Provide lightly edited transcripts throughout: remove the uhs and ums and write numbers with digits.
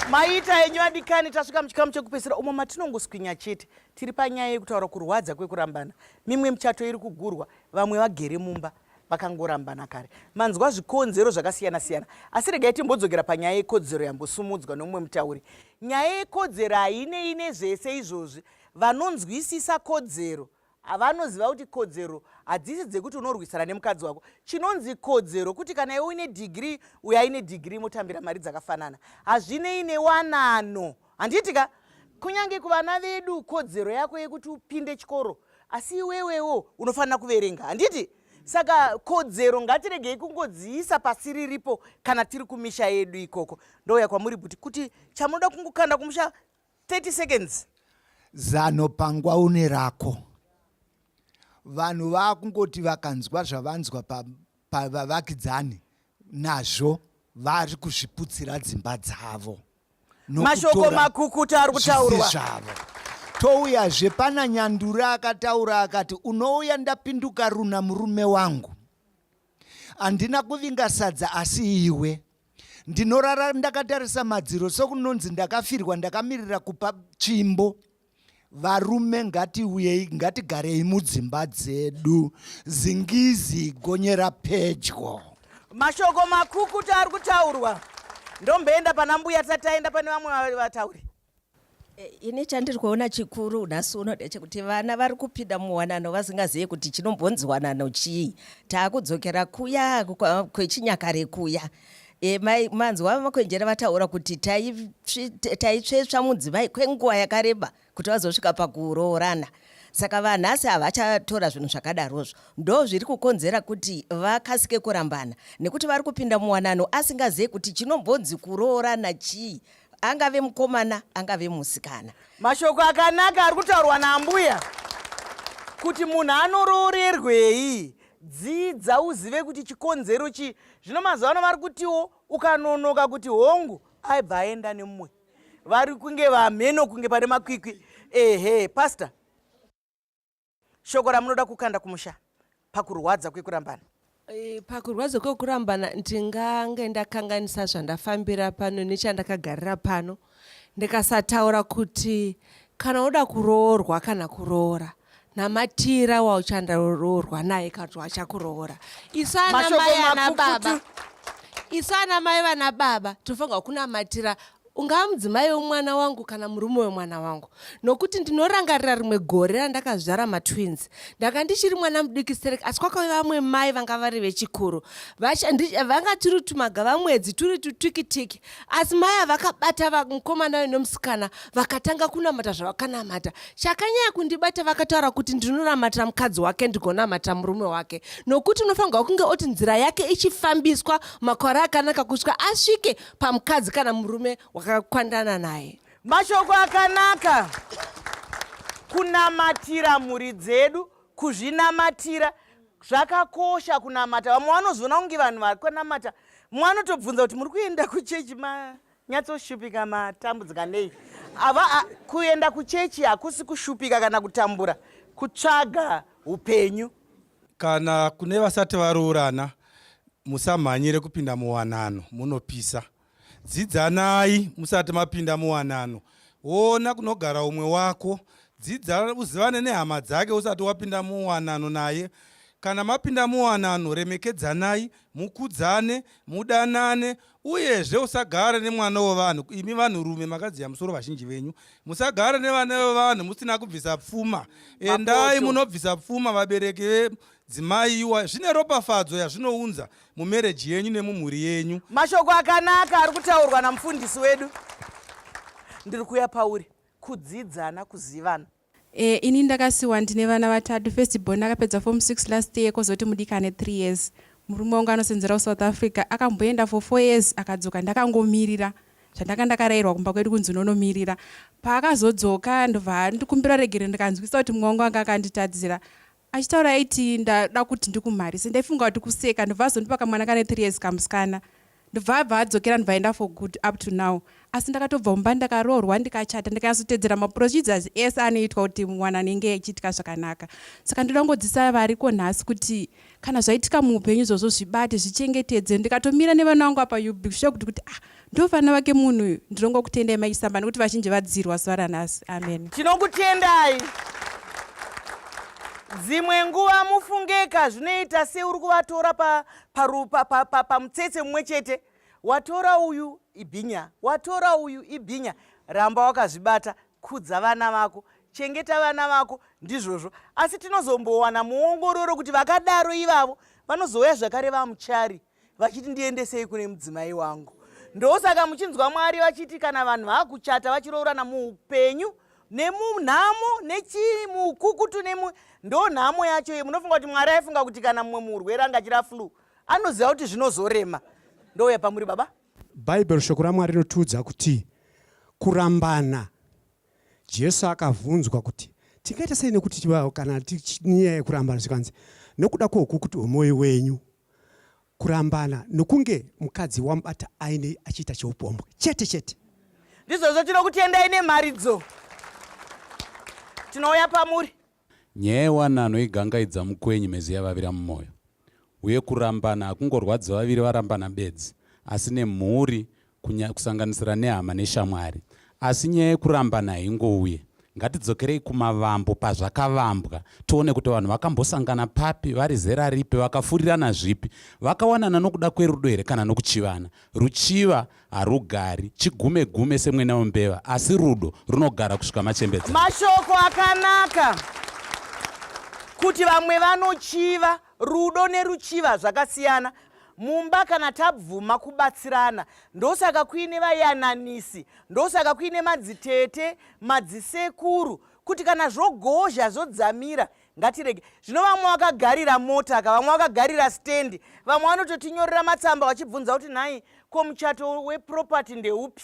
Maita henyu adikani, tasvika muchikamu chekupedzisira umo matinongoswinya chete. Tiri panyaya yekutaura kurwadza kwekurambana. Mimwe michato iri kugurwa, vamwe vagere mumba vakangorambana kare. Manzwa zvikonzero zvakasiyana siyana, asi regai timbodzokera panyaya yekodzero yambosumudzwa nomumwe mutauri. Nyaya yekodzero hainei nezvese izvozvi. Vanonzwisisa kodzero Vanoziva kuti kodzero hadzisi dzekuti unorwisana nemukadzi wako. Chinonzi kodzero kuti kana iwe uine degree uyo aine degree motambira mari dzakafanana. Hazvinei newanano. Handiti ka? Kunyange kuvana vedu kodzero yako yekuti upinde chikoro asi iwewewo unofanira kuverenga. Handiti? Saka kodzero ngatiregei kungodziisa pasi riripo kana tiri kumisha yedu ikoko. Ndouya kwamuri bhuti kuti chamunoda kungokanda kumusha 30 seconds. Zano pangwa une rako. Vanhu vakungoti vakanzwa zvavanzwa pavavakidzani nazvo vari kuzviputsira dzimba dzavo. Mashoko makukuta ari kutaurwa. Zvavo. Touyazve pana Nyanduri akataura akati unouya ndapinduka runa murume wangu. Handina kuvinga sadza asi iwe. Ndinorara ndakatarisa madziro sokunonzi ndakafirwa ndakamirira kupa tsvimbo. Varume ngatiuyei ngatigarei mudzimba dzedu. Zingizi gonyera pedyo. Mashoko makukutu ari kutaurwa. Ndomboenda pana mbuya tisati taenda pane vamwe vatauri. Eh, ini chandiri kuona chikuru nhasi uno ndechekuti vana vari kupinda muwanano vasingazive kuti chinombonzi wanano chii. Taakudzokera kuya kwechinyakare kuya. E, manzwa makwenjera vataura kuti taitsvetsva mudzimai kwenguva yakareba kuti vazosvika pakuroorana. Saka vanhasi havachatora zvinhu zvakadarozvo. Ndo zviri kukonzera kuti vakasike kurambana nekuti vari kupinda muwanano asingazive kuti chinombonzi kuroorana chii angave mukomana angave musikana. Mashoko akanaka ari kutaurwa naambuya kuti munhu anoroorerwei dzidza uzive kuti chikonzero chii. Zvino mazuva ano vari kutiwo ukanonoka kuti hongu aibva aenda nemumwe vari kunge vamheno kunge pane makwikwi. Ehe pastor. Shoko ramunoda kukanda kumusha pakurwadza kwekurambana? E, pakurwadza kwekurambana ndingange ndakanganisa zvandafambira pano nechandakagarira pano ndikasataura kuti kana uda kuroorwa kana kuroora namatira wauchandaroorwa naye kana kuti wachakuroora isu ana mai ana baba isu ana mai vana baba tofanirwa kunamatira ungava mudzimai wemwana wangu kana murume wemwana wangu nokuti ndinorangarira rimwe gore randakazvara matwins ndanga ndichiri mwana mudiki sterek asi kwakauya vamwe mai vanga vari vechikuru vanga tiri tumagava mwedzi turi tutikitiki asi mai avakabata mukomana uyu nomusikana vakatanga kunamata zvavakanamata chakanyanya kundibata vakataura kuti ndinonamatira mukadzi wake ndigonamatira murume wake nokuti unofanirwa kunge oti nzira yake ichifambiswa makore akanaka kusvika asvike pamukadzi kana murume wakakwandana naye. Mashoko akanaka kunamatira mhuri dzedu kuzvinamatira zvakakosha kunamata vamwe vanozoona kunge vanhu vari kunamata mumwe anotobvunza kuti muri kuenda kuchechi manyatsoshupika matambudzika nei ava kuenda kuchechi hakusi kushupika kana kutambura kutsvaga upenyu Kana kune vasati varoorana musamhanyire kupinda muwanano munopisa. Dzidzanai musati mapinda muwanano. Ona kunogara umwe wako, dzidza uzivane nehama dzake usati wapinda muwanano naye. Kana mapinda muwanano remekedzanai, mukudzane, mudanane uyezve usagare nemwana wevanhu. Imi vanhurume makadziya musoro vazhinji venyu, musagare nevana vevanhu musina kubvisa pfuma. Endai munobvisa pfuma vabereki vedzimai iwa, zvine ropafadzo yazvinounza mumereji yenyu nemumhuri yenyu. Mashoko akanaka ari kutaurwa namufundisi wedu. Ndiri kuuya pauri, kudzidzana, kuzivana. E, ini ndakasiwa ndine vana vatatu first born akapedza form 6 last year kozoti mudiki ane 3 years murume wangu anosenzera kusouth africa akamboenda for 4 years akadzoka ndakangomirira zvandanga ndakarairwa kumba kwedu kunzi unonomirira paakazodzoka ndobva ndikumbira regere ndikanzwisa kuti mumwe wangu anga akanditadzira achitaura aiti ndada kuti ndikumharise ndaifunga kuti kuseka ndobva azondipa kamwana kane 3 years kamusikana. Ndobva abva adzokera ndobva aenda for good up to now. Asi ndakatobva mumba ndakaroorwa ndikachata ndikanyatsoteedzera maprocedures ese anoitwa kuti mwana anenge achiitika zvakanaka. Saka ndoda kungodzidzisa variko nhasi kuti kana zvaitika muupenyu izvozvo zvibate zvichengetedze. Ndikatomira nevana vangu apa you be shocked kuti ah ndovana vake munhu uyu. Ndinongokutendai Mai Chisamba nekuti vazhinji vadzirwa zuva ranhasi. Amen. Tinokutendai. Dzimwe nguva mufungeka zvinoita seuri kuvatora pamutsetse pa, pa, pa, mumwe chete. Watora uyu ibhinya, watora uyu ibhinya. Ramba wakazvibata, kudza vana vako, chengeta vana vako, ndizvozvo. Asi tinozombowana muongororo kuti vakadaro ivavo vanozouya zvakare vamuchari vachiti ndiendesei kune mudzimai wangu. Ndosaka muchinzwa Mwari vachiti kana vanhu vakuchata vachiroorana muupenyu nemunhamo nechii muukukutu nemu ndo nhamo yacho iyi. Munofunga kuti Mwari aifunga kuti kana mumwe murwere anga achira flu anoziva kuti zvinozorema. Ndouya pamuri baba. Bhaibheri shoko raMwari rinotiudza kuti kurambana Jesu akavhunzwa kuti tingaita sei nekuti kana nyaya yekurambana zvikanzi nokuda kwoukukutu hwemwoyo wenyu kurambana nokunge mukadzi wamubata aine achiita cheupombwe chete chete. Ndizvozvo tinokutendai nemharidzo. Tinouya pamuri. Nyaya yewanano igangaidza mukwenyi mhezi yavavira mumoyo. Uye kurambana hakungorwadzi vaviri varambana bedzi, asi nemhuri, kunya, kusanganisira nehama neshamwari. Asi nyaya yekurambana haingouye. Ngatidzokerei kumavambo pazvakavambwa tione kuti vanhu vakambosangana papi, vari zera ripi, vakafurirana zvipi, vakawanana nokuda kwerudo here kana nokuchivana. Ruchiva harugari chigume gume semwena wembeva asi rudo runogara kusvika machembedzana. Mashoko akanaka kuti vamwe vanochiva rudo neruchiva zvakasiyana. Mumba kana tabvuma kubatsirana ndosaka kuine vayananisi, ndosaka kuine madzitete, madzisekuru kuti kana zvogozha zvodzamira ngatirege. Zvino vamwe vakagarira mota ka, vamwe vakagarira stand, vamwe vanototinyorera matsamba vachibvunza kuti nhai ko muchato weproperty ndeupi?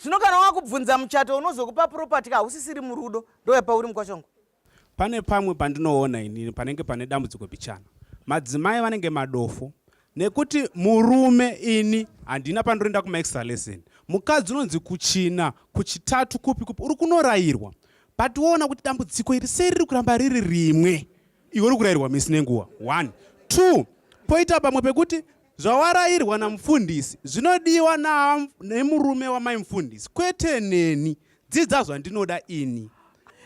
Zvino kana wakubvunza muchato unozokupa property ka hausisiri murudo. Ndouya pauri mukwasha wangu. Pane pamwe pandinoona inini panenge pane dambudziko bichana. Madzimai vanenge madofo nekuti murume ini handina pandinoenda kumaextra lesson. Mukadzi unonzi kuchina, kuchitatu, kupi kupi uri kunorayirwa but woona kuti dambudziko iri sei riri kuramba riri rimwe iwe uri kurayirwa misi nenguva. 1 2 poita pamwe pekuti zvawarayirwa namufundisi zvinodiwa nemurume wamai mufundisi kwete neni. Dzidza zvandinoda ini.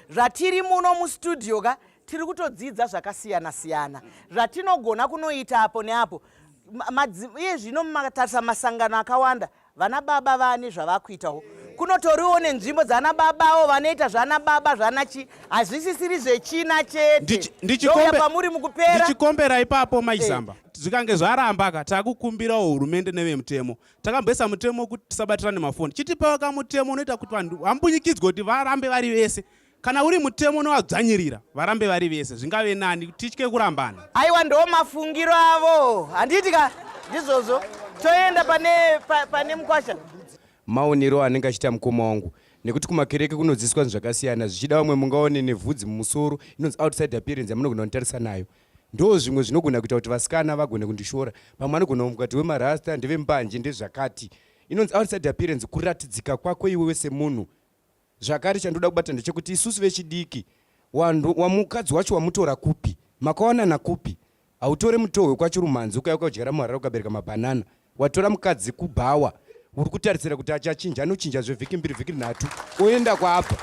Zvatiri muno mustudio ka tiri kutodzidza zvakasiyana siyana zvatinogona kunoita apo neapo. Iye zvino makatarisa masangano akawanda vana baba vane zvavakuitawo kunotoriwo nenzvimbo dzana babawo vanoita zvana baba zvana chi hazvisisiri zvechina chete. Ndouya pamuri mukupera. Ndichikombera ipapo maizamba zvikange zvaramba ka takukumbirawo hurumende nevemutemo Takamboisa mutemo wekuti tisabatirane mafoni. Chitipawo kamutemo unoita kuti vanhu vambunyikidzwe kuti varambe vari vese. Kana uri mutemo unovadzvanyirira varambe vari vese zvingave nani titye kurambana. Aiwa ndo mafungiro avo handiti ka ndizvozvo toenda pane pa, pane mukwasha. Maonero anenge achiita mukoma wangu nekuti kumakereke kunodzidziswa zvinhu zvakasiyana zvichida vamwe mungaone nevhudzi mumusoro inonzi outside appearance yamunogona kunditarisa nayo Ndoo zvimwe zvinogona kuita kuti vasikana vagone kundishora. Pamwe anogona kufunga kuti wemarasta ndevembanje ndezvakati. Inonzi outside appearance kuratidzika kwako iwewe semunhu. Zvakare chandoda kubata ndechekuti isusu vechidiki wandu wamukadzi wacho wamutora kupi? Makawanana kupi? Hautore mutohwe kwaChirumhanzi ukauya ukadyara muHarare ukabereka mabhanana. Watora mukadzi kubhawa uri kutarisira kuti achachinja anochinja zvevhiki mbiri vhiki nhatu oenda kwaabva.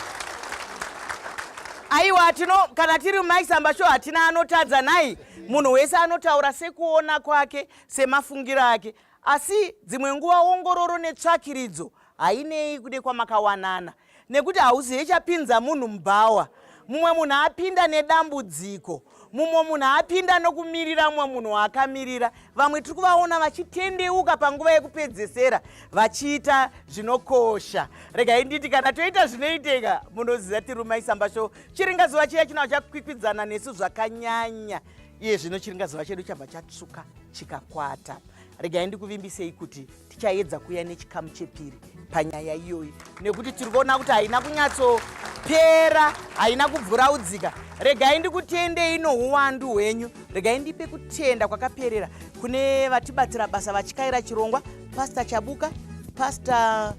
Aiwa tino kana tiri mumaisamba sho hatina anotadza nhai munhu wese anotaura sekuona kwake semafungiro ake asi dzimwe nguva ongororo netsvakiridzo hainei kude kwamakawanana nekuti hauzive chapinza munhu mubhawa. Mumwe munhu apinda nedambudziko, mumwe munhu apinda nokumirira mumwe munhu waakamirira. Vamwe tiri kuvaona vachitendeuka panguva yekupedzesera vachiita zvinokosha. Regai nditi kana toita zvinoiteka, munoziva tiri muMaisamba Show. Chiringazuva chiya chinawo chakwikwidzana nesu zvakanyanya. Iye zvino chiringazuva chedu chabva chatsvuka chikakwata. Regai ndikuvimbisei kuti tichaedza kuuya nechikamu chepiri panyaya iyoyi nekuti tiri kuona kuti haina kunyatsopera, haina kubvuraudzika. Regai ndikutendei nohuwandu hwenyu. Regai ndipe kutenda kwakaperera kune vatibatsira basa vachikaira chirongwa. Pastor Chabuka, Pastor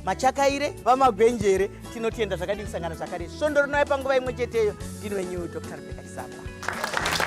Machakaire, VaMagwenjere, tinotenda zvakadii kusangana zvakare svondo rinouya panguva imwe cheteyo. Ndini wenyu Dr. Rebecca Chisamba.